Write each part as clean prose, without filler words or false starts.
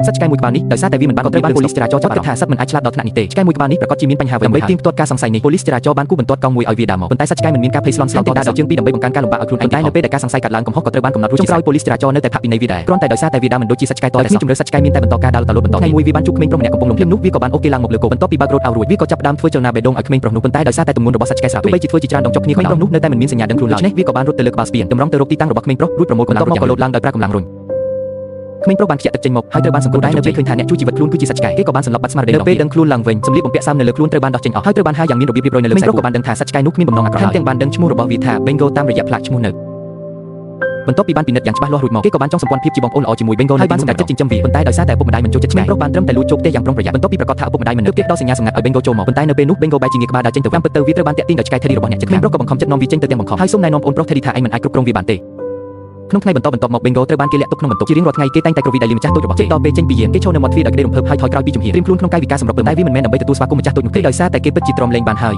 សត្វឆ្កែមួយក្បាលនេះដោយសារតែវាមិនបានក៏ត្រូវបានប៉ូលីសចរាចរណ៍ចាប់គិតថាសត្វមិនអាចឆ្លាតដល់ថ្នាក់នេះទេឆ្កែមួយក្បាលនេះប្រាកដជាមានបញ្ហាអ្វីដើម្បីទៀងទាត់ការសង្ស័យនេះប៉ូលីសចរាចរណ៍បានគូសបន្ទាត់កង់មួយឲ្យវាដើរមកប៉ុន្តែសត្វឆ្កែមិនមានការភ័យស្លន់ស្លោតដើរដល់ជើងពីរដើម្បីបង្កើនការលំបាកឲ្យខ្លួនឯងតែនៅពេលដែលការសង្ស័យកាត់ឡើងកំហុសក៏ត្រូវបានកំណត់រួចចុងក្រោយប៉ូលីសចរាចរណ៍នៅតែផាកពិន័យវាដែរគ្រាន់តែដោយសារតែវាដើរមិនដូចជាសត្វឆ្កែតតែគ្មានជំរឿសត្វឆ្កែមានតែបន្តការដើរតលូតបន្តថ្ងៃមួយវាបានជួបក្មេងប្រុសម្នាក់កំពុងលំភ្លាមនោះវាក៏បានអូគេឡើងមកលើគោបន្ទាប់ពីបើករថឲ្យរួចវាក៏ចាប់ផ្ដើមធ្វើចលនាបេះដូងឲ្យក្មេងប្រុសនោះប៉ុន្តែដោយសារតែទម្ងន់របស់សត្វឆ្កែស្រាប់ទោះបីជាធ្វើជាច្រើនដងចុកគ្នាក្មេងប្រុសនោះនៅតែមិនមានសញ្ញាដឹងខ្លួនឡើយដូច្នេះវាក៏បានរត់ទៅលើក្បាលស្ពានតម្រង់ទៅរកទីតាំងរបស់ក្មេងប្រុសរួចប្រមូលកម្លាំងមកក៏លោតឡើងដោយប្រើកម្លាំងរុញក្មេងប្រុសបានខ្ជាក់ទឹកចេញមកហើយត្រូវបានសង្គ្រោះដែរនៅពេលឃើញថាអ្នកជួយជីវិតខ្លួនគឺជាសត្វឆ្កែគេក៏បានសន្លប់បាត់ស្មារតីនៅពេលដឹងខ្លួនឡើងវិញសម្លៀកបំពាក់សើមនៅលើខ្លួនត្រូវបានដោះចេញអស់ហើយត្រូវបានហាយ៉ាងមានរបៀបរៀបរយនៅលើខ្សែពួកក៏បានដឹងថាសត្វឆ្កែនោះគ្មានបំណងអាក្រក់ហើយទាំងបានដឹងឈ្មោះរបស់វាថា Bingo តាមរយៈផ្លាកឈ្មោះនៅបន្ទាប់ពីបានពិនិត្យយ៉ាងច្បាស់លាស់រួចមកគេក៏បានចង់សម្ព័ន្ធភាពជាបងប្អូនល្អជាមួយ Bingo ហើយបានសម្រេចចិត្តចិញ្ចឹមវាប៉ុន្តែដោយសារតែឪពុកម្ដាយមិនចូលចិត្តឆ្កែប្រុសបានត្រឹមតែលួចចូលផ្ទះយ៉ាងប្រុងប្រយ័ត្នបន្ទាប់ពីប្រកាសថាឪពុកម្ដាយមិននៅគេផ្ដល់សញ្ញាសម្ងាត់ឲ្យ Bingo ចូលមកប៉ុន្តែនៅពេលនោះ Bingo បែរជាងាកក្បាលដើរចេញទៅតាមពិតទៅវាត្រូវបានទាក់ទាញដោយឆ្កែ Teddy របស់អ្នកជិតខាងប្រុសក៏បង្ខំចិត្តនាំវាចេញទៅទាំងបង្ខំហើយសូមណែនាំប្អូនប្រុស Teddy ថាឯងមិនអាចគ្រប់គ្រងវាបានទេក្នុងថ្ងៃបន្តបន្ទាប់មក Bingo ត្រូវបានគេលាក់ទុកក្នុងបន្ទប់ជារៀងរាល់ថ្ងៃគេតែងតែគ្រវីដៃលាម្ចាស់តូចរបស់គេដល់ពេលចេញពីយានគេឈរនៅមាត់ទ្វារដោយក្តីរំភើបហើយថយក្រោយពីជំហានត្រៀមខ្លួនក្នុងកាយវិការសម្រុកតែវាមិនមែនដើម្បីទទួលស្វាគមន៍ម្ចាស់តូចនោះទេដោយសារតែគេពិតជាទ្រាំលេងបានហ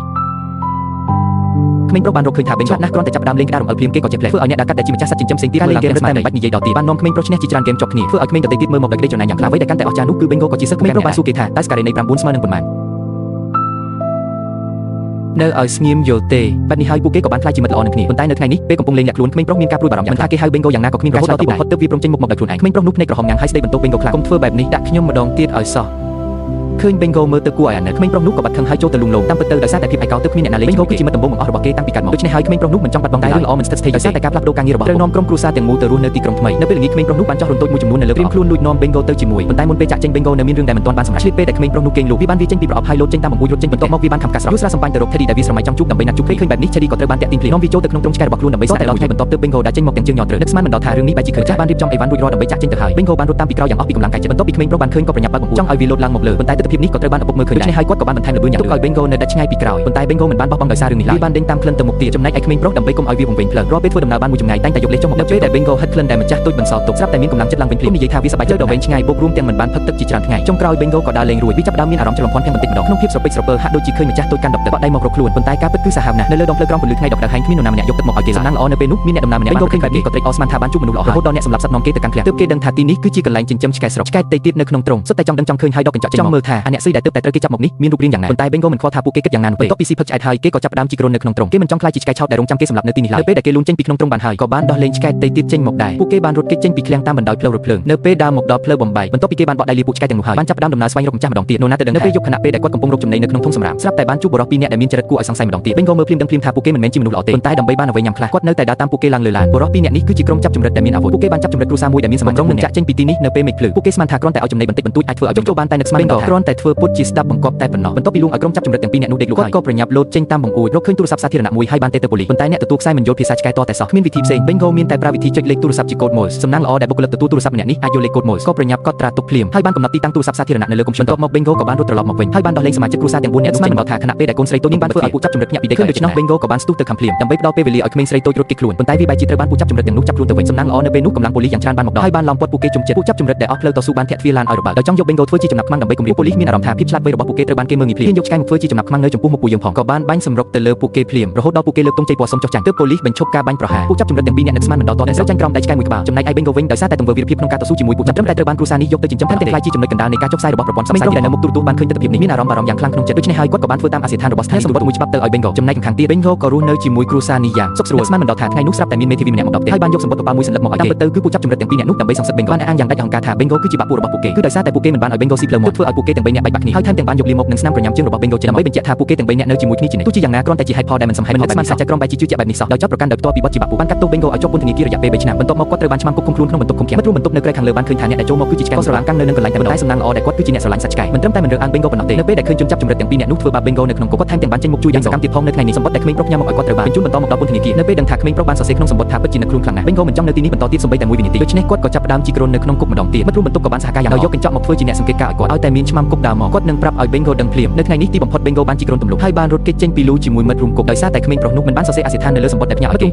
ើយក្មេងប្រុសបានរកឃើញថា Bingo ឆ្លាតណាស់គ្រាន់តែចាប់ផ្ដើមលេងក្តាររំអិលភ្លាមគេក៏ចេះផ្លែធ្វើឲ្យអ្នកដើរកាត់ដែលជាម្ចាស់សត្វចិញ្ចឹមផ្សេងទៀតការលេងហ្គេមរឹតតែមិនបាច់និយាយដល់ទៀតបាននាំក្មេងប្រុសឈ្នះជាច្រើនហ្គេមជាប់គ្នាធ្វើឲ្យក្មេងដទៃទៀតមើលមកដោយក្តីច្រណែនយ៉ាងខ្លាំងអ្វីដែលកាន់តែអស្ចារ្យនោះគឺ Bingo ក៏ជាសិស្សក្មេងប្រុសបានសួរគេថាតើស្ការេនៃ9ស្មើនឹងប៉ុន្មាននៅឲ្យស្ងៀមយល់ទេបែបនេះហើយពួកគេក៏បានក្លាយជាមិត្តល្អនឹងគ្នាប៉ុន្តែនៅថ្ងៃនេះពេលកំពុងលេងលាក់ខ្លួនក្មេងប្រុសមានការព្រួយបារម្ភយ៉ាងមិនថាគេហៅ Bingo យ៉ាងណាក៏គ្មានការឆ្លើយតបបំផុតទើបវាព្រមចេញមុខមកដោយខ្លួនឯងក្មេងប្រុសនោះភ្នែកក្រហមងាំងហើយស្ដីបន្ទោស Bingo ខ្លាំងកុំធ្វើបែបនេះដាក់ខ្ញុំម្ដងទៀតឲ្យសោះឃើញ Bingo មើលទៅគួរឲ្យអាណិតក្មេងប្រុសនោះក៏បាត់ខឹងហើយចូលទៅលួងលោមតាមពិតទៅដោយសារតែភាពឯកោទើបគ្មានអ្នកណាលេង Bingo គឺជាមិត្តដំបូងបង្អស់របស់គេតាំងពីកើតមកដូច្នេះហើយក្មេងប្រុសនោះមិនចង់បាត់បង់តែរឿងល្អមិនស្ថិតស្ថេរដោយសារតែការផ្លាស់ប្ដូរការងាររបស់ត្រូវនាំក្រុមគ្រួសារទាំងមូលទៅរស់នៅទីក្រុងថ្មីនៅពេលល្ងាចក្មេងប្រុសនោះបានចោះរន្ទោចមួយចំនួននៅលើត្រៀមខ្លួនលួចនាំ Bingo ទៅជាមួយប៉ុន្តែមុនពេលចាក់ចេញ Bingo នៅមានរឿងដែលមិនទាន់បានសម្រេចឆ្លៀតពេលដែលក្មេងប្រុសនោះគេងលក់វាបានវាចេញពីប្រអប់ហើយលោតចេញតាមបង្អួចរត់ចេញបន្ទាប់មកវាបានខំកាសស្រស់យូរស្រាសម្បាញ់ទៅរក Teddy ដែលវាស្រមៃចង់ជួបដើម្បីណាត់ជួបពេលឃើញបែបនេះ Teddy ក៏ត្រូវបានទាក់ទាញភ្លាមនាំវាចូលទៅក្នុងទ្រុងឆ្កែរបស់ខ្លួនដើម្បីស្នាក់តែដល់ថ្ងៃបន្ទាប់ទើប Bingo ដែលចេញមកទាំងជើងញ័រត្រូវនឹកស្មានមិនដល់ថារឿងនេះបែរជាឃើញចាស់បានរៀបចំអីវ៉ាន់រួចរាល់ដើម្បីចាក់ចេញទៅហើយ Bingo បានរត់តាមពីក្រោយយ៉ាងអស់ពីកម្លាំងកាយចិត្តបន្ទាប់ពីក្មេងប្រុសបានឃើញក៏ប្រញាប់បើកបង្អួចចង់ឲ្យវាលោតឡើងមកលើប៉ុន្តែទិដ្ឋភាពនេះក៏ត្រូវបានឪពុកមើលឃើញដូច្នេះហើយគាត់ក៏បានបន្ថែមល្បឿនយ៉ាងទុកឲ្យ Bingo នៅដាច់ឆ្ងាយពីក្រោយប៉ុន្តែ Bingo មិនបានបោះបង់ដោយសាររឿងនេះឡើយវាបានដេញតាមក្លិនទៅមុខទៀតចំណែកឯក្មេងប្រុសដើម្បីកុំឲ្យវាវង្វេងផ្លូវរាល់ពេលធ្វើដំណើរបានមួយចម្ងាយតែងតែយកលេសចុះមកនៅពេលដែល Bingo ហិតក្លិនដែលម្ចាស់តូចបន្សល់ទុកស្រាប់តែមានកម្លាំងចិត្តឡើងវិញភ្លាមនិយាយថាវាសប្បាយចិត្តដល់វែងឆ្ងាយបូករួមទាំងមិនបានផឹកទឹកជាច្រើនថ្ងៃចុងក្រោយ Bingo ក៏ដើរលេងរួចវាចាប់ផ្ដើមមានអារម្មណ៍ច្រឡំភ័ន្តភាំងបន្តិចម្ដងក្នុងភាពស្រពេចស្រពើហាក់ដូចជាឃើញម្ចាស់តូចកាន់ដបទឹកបាក់ដៃមករកខ្លួនប៉ុន្តែការពិតគឺសាហាវណាស់នៅលើដងផ្លូវក្រោមពន្លឺថ្ងៃដ៏ក្តៅហែងគ្មាននរណាម្នាក់យកទឹកមកឲ្យគេសំណាងល្អនៅពេលនោះមានអ្នកដំណើរម្នាក់ Bingo ឃើញបែបនេះក៏ត្រេកអរស្មានថាបានជួបមនុស្សល្អរហូតដល់អ្នកសម្លាប់សត្វនាំគេទៅកាន់ឃ្លាំងទើបគេដឹងថាទីនេះគឺជាកន្លែងចិញ្ចឹមឆ្កែស្រុកឆ្កែតៃទៀតនៅក្នុងទ្រុងសុទ្ធតែចង់ដឹងចង់ឃើញហើយដកកញ្ចក់ចេញចង់មើលថាអាអ្នកស៊ីដែលទើបតែត្រូវគេចាប់មកនេះមានរូបរាងយ៉ាងណាប៉ុន្តែ Bingo មិនខ្វល់ថាពួកគេគិតយ៉ាងណានោះទេបន្ទាប់ពីស៊ីផឹកឆ្អែតហើយគេក៏ចាប់ផ្ដើមជីករុននៅក្នុងទ្រុងគេមិនចង់ក្លាយជាឆ្កែឆោតដែលរងចាំគេសម្លាប់នៅទីនេះឡើយនៅពេលដែលគេលូនចេញពីក្នុងទ្រុងបានហើយក៏បានដោះលែងឆ្កែតៃទៀតចេញមកដែរពួកគេបានរត់គេចចេញពីឃ្លាំងតាមបណ្ដោយផ្លូវរថភ្លើងនៅពេលដើរមកដល់ផ្លូវបំបែកបន្ទាប់ពីគេបានបក់ដៃលាពួកឆ្កែទាំងនោះហើយបានចាប់ផ្ដើមដំណើរស្វែងរកម្ចាស់ម្ដងទៀតនរណាទៅដឹងនៅពេលយប់ខណៈពេលដែលគាត់កំពុងរកចំណីនៅក្នុងធុងសម្រាមស្រាប់តែបានជួបបុរសពីរនាក់ដែលមានចរិតគួរឲ្យសង្ស័យម្ដងទៀត Bingo មើលភ្លាមដឹងភ្លាមថាពួកគេមិនមែនជាមនុស្សល្អទេប៉ុន្តែដើម្បីបានអ្វីញ៉ាំខ្លះគាត់នៅតែដើរតាមពួកគេឡើងលើឡានបុរសពីរនាក់នេះគឺជាក្រុមចាប់ជំរិតដែលមានអាវុធពួកគេបានចាប់ជំរិតគ្រួសារមួយដែលមានសមាជិកនឹងចាក់ចេញពីទីនេះនៅពេលមេឃភ្លឺពួកគេស្មានថាគ្រាន់តែឲ្យចំណីបន្តិចបន្តួចអាចធ្វើឲ្យចូលបានតែនឹកស្មានដល់គ្រាន់តែធ្វើពុតជាស្ដាប់បង្គាប់តែប៉ុណ្ណោះបន្ទាប់ពីលួងឲ្យក្រុមចាប់ជំរិតទាំងពីរនាក់នោះដេកលក់គាត់ក៏ប្រញាប់លោតចេញតាមបង្អួចរកឃើញទូរស័ព្ទសាធារណៈមួយហើយបានទេទៅប៉ូលីសប៉ុន្តែអ្នកទទួលខ្សែមិនយល់ភាសាឆ្កែតតែសោះគ្មានវិធីផ្សេង Bingo មានតែប្រើវិធីចុចលេខទូរស័ព្ទជាកូដ Morse សំណាងល្អដែលបុគ្គលិកទទួលទូរស័ព្ទម្នាក់នេះអាចយល់លេខកូដ Morse ក៏ប្រញាប់កត់ត្រាទុកភ្លាមហើយបានកំណត់ទីតាំងទូរស័ព្ទសាធារណៈនៅលើកុំព្យូទ័របន្ទាប់មក Bingo ក៏បានរត់ត្រឡប់មកវិញហើយបានដោះលែងសមាជិកគ្រួសារទាំង4នាក់ស្មានមិនដល់ថាខណៈពេលដែលកូនស្រីតូចនាងបានធ្វើឲ្យពួកចាប់ជំរិតភ្ញាក់ពីដេកឃើញដូច្នោះ Bingo ក៏បានស្ទុះទៅខាងភ្លាមដើម្បីផ្ដល់ពេលវេលាឲ្យក្មេងស្រីតូចរត់គេចខ្លួនប៉ុន្តែវាបែរជាត្រូវបានពួកចាប់ជំរិតទាំងនោះចាប់ខ្លួនទៅវិញសំណាងល្អនៅពេលនោះកម្លាំងប៉ូលីសយ៉ាងច្រើនបានមកដល់ហើយបានឡោមព័ទ្ធពួកគេជុំជិតពួកចាប់ជំរិតដែលអស់ផ្លូវតស៊ូបានធាក់ទ្វារឡានឲ្យរបើកដោយចង់យក Bingo ធ្វើជាចំណាប់ខ្មាំងដើម្បីគំរាមប៉ូលីសមានអារម្មណ៍ថាភាពឆ្លាតវៃរបស់ពួកគេត្រូវបានគេមើលងាយភ្លាមហ៊ានយកឆ្កែមកធ្វើជាចំណាប់ខ្មាំងនៅចំពោះមុខពួកយើងផងក៏បានបាញ់សម្រុកទៅលើពួកគេភ្លាមរហូតដល់ពួកគេលើកទង់ជ័យពណ៌សុំចុះចាញ់ទើបប៉ូលីសបញ្ឈប់ការបាញ់ប្រហារពួកចាប់ជំរិតទាំងពីរនាក់នឹកស្មានមិនដល់តតែត្រូវចាញ់ក្រោមដៃឆ្កែមួយក្បាលចំណែកឯ Bingo វិញដោយសារតែទង្វើវីរភាពក្នុងការតស៊ូជាមួយពួកចាប់ត្រឹមតែត្រូវបានគ្រួសារនេះយកទៅចិញ្ចឹមថែមទាំងក្លាយជាចំណុចកណ្ដាលនៃការចុះផ្សាយរបស់ប្រព័ន្ធផ្សព្វផ្សាយដែលនៅមុខទូរទស្សន៍បានឃើញទិដ្ឋភាពនេះមានអារម្មណ៍បារម្ភយ៉ាងខ្លាំងក្នុងចិត្តដូច្នេះហើយគាត់ក៏បានធ្វើតាមអាសយដ្ឋានរបស់ស្ថានីយ៍សម្បត្តិមួយច្បាប់ទៅឲ្យ Bingo ចំណែកខាងទៀត Bingo ក៏រស់នៅជាមួយគ្រួសារនេះយ៉ាងសុខស្រួលស្មានមិនដល់ថាថ្ងៃនោះស្រាប់តែមានមេធាវីម្នាក់មកដល់ផ្ទះហើយបានយកសម្បត្តិកប៉ាល់មួយសន្លឹកមកឲ្យគេតាមពិតទៅគឺពួកចាប់ជំរិតទាំងពីរនាក់នោះដើម្បីសងសឹក Bingo បានអះអាងយ៉ាងដាច់អហង្ការថា Bingo គឺជាបាក់ពួករបស់ពួកគេគឺដោយសារតែពួកគេមិនបានឲ្យ Bingo ស៊ីផ្លូវមកធ្វើឲ្យពួកគេទាំងបីនាក់បែកបាក់គ្នាហើយថែមទាំងបានយកលាមកនិងស្នាមក្រញាំជើងរបស់ Bingo ចេញដើម្បីបញ្ជាក់ថាពួកគេទាំងបីនាក់នៅជាមួយគ្នាជានិច្ចទោះជាយ៉ាងណាគ្រាន់តែជាហេតុផលដែលមិនសមហេតុផលបែបនេះសោះចៅក្រមបែរជាជឿជាក់បែបនេះសោះដោយចោទប្រកាន់ដោយផ្ទាល់ពីបទជាបាក់ពួកបានកាត់ទោស Bingo ឲ្យជាប់ពន្ធនាគាររយៈពេល3ឆ្នាំបន្ទាប់មកគាត់ត្រូវបានឆ្មាំគុកឃុំខ្លួនក្នុងបន្ទប់ឃុំឃាំងមិត្តរួមបន្ទប់នៅក្រែខាងលើបានឃើញថាអ្នកដែលចូលមកគឺជាឆ្កែស្រឡាំងកាំងនៅនឹងកន្លែងតែប៉ុន្តែសំណាងល្អដែលគាត់គឺជាអ្នកស្រឡាញ់សត្វឆ្កែមិនត្រឹមតែមិនរើសអើង Bingo ប៉ុណ្ណោះទេនៅពេលដែលឃើញជនចាប់ជំរិតទាំងពីរនាក់នោះធ្វើបាប Bingo នៅក្នុងគុកគាត់ថែមទាំងបានចេញមុខជួយយ៉ាងសកម្មទៀតផងនៅថ្ងៃនេះសម្បត្តិដែលក្មេងប្រុសផ្ញើមកឲ្យគាត់ត្រូវបានបញ្ជូនបន្តមកដល់ពន្ធនាគារនៅពេលដឹងថាក្មេងប្រុសបានសរសេរក្នុងសម្បត្តិថាពិតជានឹកខ្លួនខ្លាំងណាស់ Bingo មិនចង់នៅទីនេះបន្តទៀតសូម្បីតែមួយវិនាទីដូច្នេះគាត់ក៏ចាប់ផ្ដើមជីករុននៅក្នុងគុកម្ដងទៀតមិត្តរួមបន្ទប់ក៏បានសហការយ៉ាងដោយយកកញ្ចក់មកធ្វើជាអ្នកសង្កេតការណ៍ឲ្យគាត់ឲ្យតែមានឆ្មាំ គុកដើរមកគាត់នឹងប្រាប់ឲ្យ Bingo ដឹងភ្លាមនៅថ្ងៃនេះទីបំផុត Bingo បានជីករូនទម្លុះហើយបានរត់គេចចេញពីលូជាមួយមិត្តរួមគុកដោយសារតែក្មេងប្រុសនោះមិនបានសរសេរអាសយដ្ឋាននៅលើសំបុត្រដែលផ្ញើឲ្យគេ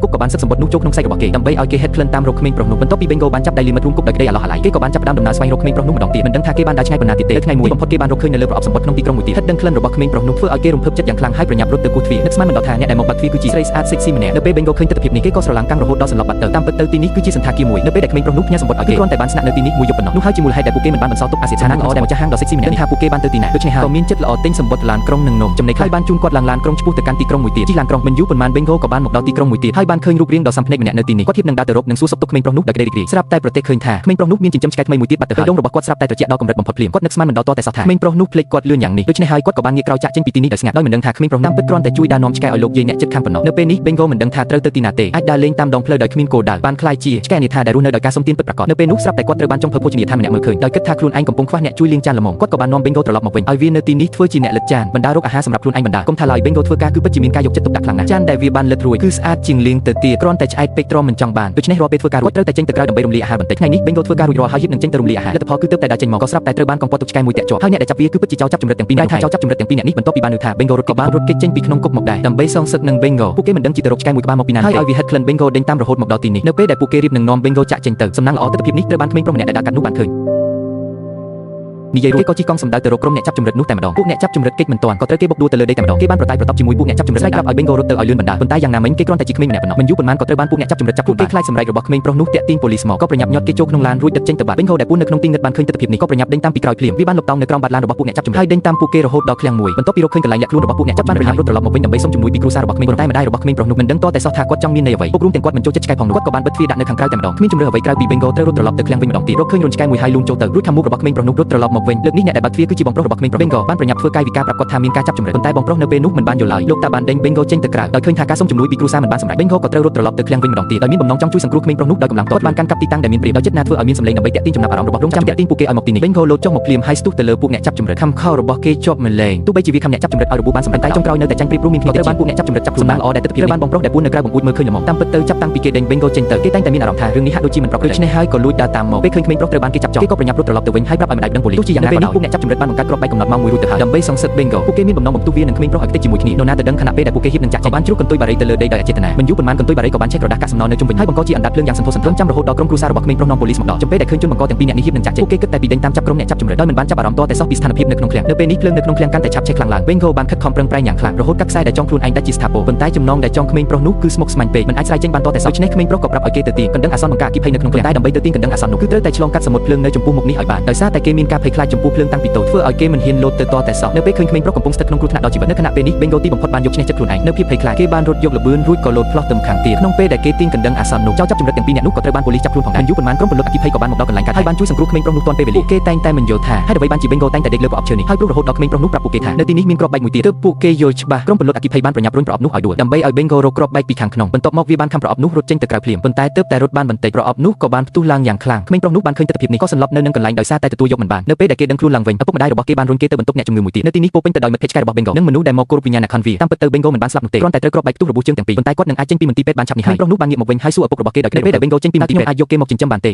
គុកក៏បានសឹកសំបុត្រនោះចូលក្នុងសាច់របស់គេដើម្បីឲ្យគេហិតក្លិនតាមរកក្មេងប្រុសនោះបន្ទាប់ពី Bingo បានចាប់ដៃលីមិត្តរួមគុកដោយក្តីអាឡោះអាល័យគេក៏បានចាប់ផ្ដើមដំណើរស្វែងរកក្មេងប្រុសនោះម្ដងទៀតមិនដឹងថាគេបានដើរឆ្ងាយប៉ុណ្ណាទៀតទេថ្ងៃមួយបំផុតគេបានរកឃើញនៅលើប្រអប់សំបុត្រក្នុងទីក្រុងមួយទៀតហិតដឹងក្លិនរបស់ក្មេងប្រុសនោះធ្វើឲ្យគេរំភើបចិត្តយ៉ាងខ្លាំងហើយប្រញាប់រត់ទៅគោះទ្វារនឹកស្មានមិនដល់ថាអ្នកដែលមកបើកទ្វារគឺជាស្រីស្អាតសិចស៊ីម្នាក់នៅពេល Bingo ឃើញទិដ្ឋភាពនេះគេក៏ស្រឡាំងកាំងរហូតដល់សន្លប់បាត់ទៅតាមពិតទៅទីនេះគឺជាសន្តាគារមួយនៅពេលដែលក្មេងប្រុសនោះផ្ញើសំបុត្រឲ្យគេគ្រាន់តែបានស្នាក់នៅទីនេះមួយយប់ប៉ុណ្ណោះនោះហើយជាមូលហេតុដែលពួកគេមិនបានបន្សល់ទុកអាសយដ្ឋានល្អដែលម្ចាស់ហាងដ៏សិចស៊ីម្នាក់នេះថាពួកគេបានទៅទីណាដូច្នេះហើយក៏មានចិត្តល្អទិញសំបុត្រឡានក្រុងនិងនំចំណេញខ្លះបានជូនគាត់ឡើងឡានក្រុងឆ្ពោះទៅកាន់ទីក្រុងមួយទៀតជិះឡានក្រុងមិនយូរប៉ុន្មាន Bingo ក៏បានមកដល់ទីក្រុងមួយទៀតហើយបានឃើញរូបរាងដ៏សំភ្នែកម្នាក់នៅទីនេះគាត់ធៀបនឹងដើរទៅរកនិងសួរសុខទុក្ខក្មេងប្រុសនោះដោយក្តីរីករាយស្រាប់តែប្រទេសឃើញថាក្មេងប្រុសនោះមានចិញ្ចឹមឆ្កែថ្មីមួយទៀតបាត់ទៅហើយដងរបស់គាត់ស្រាប់តែត្រជាក់ដល់កម្រិតបំផុតភ្លាមគាត់នឹកស្មានមិនដល់តតែសោះថាក្មេងប្រុសនោះភ្លេចគាត់លឿនយ៉ាងនេះដូច្នេះហើយគាត់ក៏បានងាកក្រោយចាក់ចេញពីទីនេះដោយស្ងាត់ដោយមិនដឹងថាក្មេងប្រុសតាមពិតគ្រាន់តែជួយដើរនាំឆ្កែឲ្យលោកយាយអ្នកជិតខាងប៉ុណ្ណោះនៅពេលនេះ Bingo មិនដឹងថាត្រូវទៅទីណាទេអាចដើរលេងតាមដងផ្លូវដោយគ្មានគោលដៅបានក្លាយជាឆ្កែនិថាដែលរស់នៅដោយការសុំទានពិតប្រាកដនៅពេលនោះស្រាប់តែគាត់ត្រូវបានចុងភៅភោជនីយដ្ឋានម្នាក់មើលឃើញដោយគិតថាខ្លួនឯងកំពុងខ្វះអ្នកជួយលាងចានល្មមគាត់ក៏បាននាំ Bingo ត្រឡប់មកវិញឲ្យវានៅទីនេះធ្វើជាអ្នកលិតចានបណ្ដារកអាហារសម្រាប់ខ្លួនឯងបណ្ដាគុំថាឡើយ Bingo ធ្វើការគឺពិតជាមានការយកចិត្តទុកដាក់ខ្លាំងណាស់ចានដែលវាបានលិតរួចគឺស្អាតជាងលាងទៅទៀតគ្រាន់តែឆ្អែតពេកទ្រាំមិនចង់បានដូច្នេះរាល់ពេលធ្វើការរួចត្រូវតែចេញទៅក្រៅដើម្បីរំលាយអាហារបន្តិចថ្ងៃនេះ Bingo ធ្វើការរួចរាល់ហើយហៀបនឹងចេញទៅរំលាយអាហារលទ្ធផលគឺទើបតែដើរចេញមកក៏ស្រាប់តែត្រូវបានកងពាត់ទុកឆ្កែមួយតាក់ជាប់ហើយអ្នកដែលចាប់វាគឺពិតជាចោលចាប់ជំរិតទាំងពីរនាក់ថាចោលចាប់ជំរិតទាំងពីរនាក់នេះបន្ទាប់ពីបានឮថា Bingo រត់ក៏បានរត់គេចចេញពីក្នុងគុកមកដែរដើម្បីសងសឹកនឹង Bingo ពួកគេមិនដឹងជាទៅរកឆ្កែមួយក្បាលមកពីណាទេហើយឲ្យវាហិតក្លិន Bingo ដេញតាមរហូតមកដល់ទីនេះនៅពេលដែលពួកគេរៀបនឹងនាំ Bingo ចាក់ចេញទៅសំណាងល្អទិដ្ឋភាពនេះត្រូវបានក្មេងប្រុសម្នាក់ដែលដើរកាត់នោះបានឃើញនិយាយរួចគេក៏ជិះកង់សម្ដៅទៅរកក្រុមអ្នកចាប់ជំរិតនោះតែម្ដងពួកអ្នកចាប់ជំរិតគេចមិនទាន់ក៏ត្រូវគេបុកដួលទៅលើដីតែម្ដងគេបានប្រតាយប្រតប់ជាមួយពួកអ្នកចាប់ជំរិតស្រែកប្រាប់ឲ្យ Bingo រត់ទៅឲ្យលឿនបណ្ដាប៉ុន្តែយ៉ាងណាមិញគេគ្រាន់តែជាក្មេងម្នាក់ប៉ុណ្ណោះមិនយូរប៉ុន្មានក៏ត្រូវបានពួកអ្នកចាប់ជំរិតចាប់ខ្លួនគេខ្លាចសម្រែករបស់ក្មេងប្រុសនោះទាក់ទាញប៉ូលីសមកក៏ប្រញាប់ញាត់គេចូលក្នុងឡានរួចដឹកចេញទៅបាត់ Bingo ដែលពួននៅក្នុងទីងឹតបានឃើញទិដ្ឋភាពនេះក៏ប្រញាប់ដេញតាមពីក្រោយភ្លាមវាបានលុបតោងនៅក្រោមបាតឡានរបស់ពួកអ្នកចាប់ជំរិតហើយដេញតាមពួកគេរហូតដល់ឃ្លាំងមួយបន្ទាប់ពីរកឃើញកន្លែងលាក់ខ្លួនរបស់ពួកអ្នកចាប់បានប្រញាប់រត់ត្រឡប់មកវិញដើម្បីសុំជំនួយពីគ្រួសាររបស់ក្មេងប៉ុន្តែម្ដាយរបស់ក្មេងប្រុសនោះមិនដឹងតតែសោះថាគាត់ចង់មានន័យអ្វីពុករួមទាំងគាត់មិនចូលចិត្តឆ្កែផងនោះគាត់ក៏បានបិទទ្វារដាក់នៅខាងក្រៅតែម្ដងគ្មានជម្រើសអ្វីក្រៅពី Bingo ត្រូវរត់ត្រឡប់ទៅឃ្លាំងវិញម្ដងទៀតរកឃើញរន្ធឆ្កែមួយហើយលូនចូលទៅរួចខាងមុខរបស់ក្មេងប្រុសនោះរត់ត្រឡប់មកវិញលើកនេះអ្នកដែលបើកទ្វារគឺជាបងប្រុសរបស់ក្មេងប្រុស Bingo បានប្រញាប់ធ្វើកាយវិការប្រាប់គាត់ថាមានការចាប់ជំរិតប៉ុន្តែបងប្រុសនៅពេលនោះមិនបានយល់ឡើយលោកតាបានដេញ Bingo ចេញទៅក្រៅដោយឃើញថាការសុំជំនួយពីគ្រួសារមិនបានសម្រេច Bingo ក៏ត្រូវរត់ត្រឡប់ទៅឃ្លាំងវិញម្ដងទៀតដោយមានបំណងចង់ជួយសង្គ្រោះក្មេងប្រុសនោះដោយកម្លាំងគាត់បានកាន់កាប់ទីតាំងដែលមានព្រាបដោយចិត្តណាធ្វើឲ្យមានសម្លេងដើម្បីទាក់ទាញចំណាប់អារម្មណ៍របស់រងចាំទាក់ទាញពួកគេឲ្យមកទីនេះ Bingo លោតចុះមកភ្លាមហើយស្ទុះទៅលើពួកអ្នកចាប់ជំរិតខំខោរបស់គេជាប់ម្លែងទោះបីជាវាខំអ្នកចាប់ជំរិតឲ្យរបួសបានសម្រេចតែចុងក្រោយនៅតែចាញ់ព្រាបព្រោះមានគ្នាត្រូវបានពួកអ្នកចាប់ជំរិតចាប់ខ្លួនបានល្អដែលទិដ្ឋភាពត្រូវបានបងប្រុសដែលពួននៅក្រៅបង្អួចមើលឃើញល្មមតាមពិតទៅចាប់តាំងពីគេដេញ Bingo ចេញទៅគេតែងតែមានអារម្មណ៍ថារឿងនេះហាក់ដូចជាមិនប្រក្រតីដូច្នេះហើយក៏លួចដើរតាមមកពេលឃើញក្មេងប្រុសត្រូវបានគេចាប់ចងគេក៏ប្រញាប់រត់ត្រឡប់ទៅវិញហើយប្រាប់ឲ្យម្ដាយដឹងប៉ូលីសទោះជាយ៉ាងណាក៏ដោយពួកអ្នកចាប់ជំរិតបានបង្កើតគ្រាប់បែកកំណត់ម៉ោងមួយរួចទៅហើយដើម្បីសងសឹក Bingo ពួកគេមានបំណងបំផ្ទុះវានឹងក្មេងប្រុសឲ្យខ្ទេចជាមួយគ្នានរណាទៅដឹងខណៈពេលដែលពួកគេហៀបនឹងចាក់ចេញបានជ្រុះកន្ទុយបារីទៅលើដីដោយអចេតនាមិនយូរប៉ុន្មានកន្ទុយបារីក៏បានឆេះក្រដាសកាកសំណល់នៅជុំវិញហើយបង្កជាអណ្ដាតភ្លើងយ៉ាងសន្ធោសន្ធរចាំរហូតដល់ក្រុមគ្រួសាររបស់ក្មេងប្រុសនាំប៉ូលីសមកដល់ចំពេលដែលឃើញជនបង្កទាំងពីរនាក់នេះហៀបនឹងចាក់ចេញពួកគេគិតតែពីដេញតាមចាប់ក្រុមអ្នកចាប់ជំរិតដោយមិនបានចាប់អារម្មណ៍តតែសោះពីស្ថានភាពនៅក្នុងឃ្លាំងនៅពេលនេះភ្លើងនៅក្នុងឃ្លាំងកាន់តែឆាប់ឆេះខ្លាំងឡើង Bingo បានខិតខំប្រឹងប្រែងយ៉ាងខ្លាំងរហូតកាត់ខ្សែដែលចងខ្លួនឯងដាច់ជាស្ថាពរប៉ុន្តែចំណងដែលចងក្មេងប្រុសនោះគឺស្មុគស្មាញពេកមិនអាចស្រាយចេញបានតតែសោះដូច្នេះក្មេងប្រុសក៏ប្រាប់ឲ្យគេទៅទាញកណ្ដឹងអាសន្នបង្ការអគ្គិភ័យនៅក្នុងឃ្លាំងតែដើម្បីទៅទាញកណ្ដឹងអាសន្ននោះគឺត្រូវតែឆ្លងកាត់សមុទ្រភ្លើងនៅចំពោះមុខនេះឲ្យបានដោយសារតែគេមានការភ័យខ្លាចចំពោះភ្លើងតាំងពីតូចធ្វើឲ្យគេមិនហ៊ានលោតទៅតតែសោះនៅពេលឃើញក្មេងប្រុសកំពុងស្ថិតក្នុងគ្រោះថ្នាក់ដល់ជីវិតនៅខណៈពេលនេះ Bingo ទីបំផុតបានយកឈ្នះចិត្តខ្លួនឯងនៅភាពភ័យខ្លាចគេបានរត់យកល្បឿនរួចក៏លោតផ្លោះទៅខាងទៀតក្នុងពេលដែលគេទាញកណ្ដឹងអាសន្ននោះចោលចាប់ជំរិតទាំងពីរនាក់នោះក៏ត្រូវបានប៉ូលីសចាប់ខ្លួនផងដែរមិនយូរប៉ុន្មានក្រុមពន្លត់អគ្គិភ័យក៏បានមកដល់កន្លែងកើតហើយបានជួយសង្គ្រោះក្មេងប្រុសនោះទាន់ពេលវេលាពួកគេតែងតែមិនយល់ថាហេតុអ្វីបានជា Bingo តែងតែដេកលើប្រអប់ឈើនេះហើយព្រោះរហូតដល់ក្មេងប្រុសនោះប្រាប់ពួកគេថានៅទីនេះមានគ្រាប់បែកមួយទៀតទើបពួកគេយល់ច្បាស់ក្រុមពន្លត់អគ្គិភ័យបានប្រញាប់រុញប្រអប់នោះឲ្យដួលដើម្បីឲ្យ Bingo រកគ្រាប់បែកពីខាងក្នុងបន្ទាប់មកវាបានខំប្រអប់នោះរត់ចេញទៅក្រៅភ្លាមប៉ុន្តែទើបតែរត់បានបន្តិចប្រអប់នោះក៏បានផ្ទុះឡើងយ៉ាងខ្លាំងក្មេងប្រុសនោះបានឃើញទិដ្ឋភាពនេះក៏សន្លប់នៅនឹងកន្លែងដោយសារតែទទួលយកមិនបាននៅពេលដែលគេដឹងខ្លួនឡើងវិញឪពុកម្ដាយរបស់គេបានរុញគេទៅបន្ទប់អ្នកជំងឺមួយទៀតនៅទីនេះពោពេញទៅដោយមិត្តភក្តិឆ្កែរបស់ Bingo និងមនុស្សដែលមកគោរពវិញ្ញាណក្ខន្ធវាតាមពិតទៅ Bingo មិនបានស្លាប់នោះទេគ្រាន់តែត្រូវគ្រាប់បែកផ្ទុះរបួសជើងទាំងពីរប៉ុន្តែគាត់នឹងអាចចេញពីមន្ទីរពេទ្យបានឆាប់នេះហើយក្មេងប្រុសនោះបានងាកមកវិញហើយសួរឪពុករបស់គេដោយនៅពេលដែល Bingo ចេញពីមន្ទីរពេទ្យអាចយកគេមកចិញ្ចឹមបានទ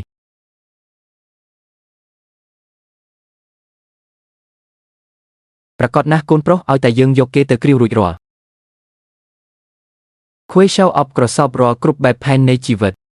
េប្រកាសណាស់កូនប្រុសឲ្យតែយើងយកគេទៅគ្រាវរួចរាល់ ខួយ show up ក្រសោបរាល់គ្រប់បែបផែននៃជីវិត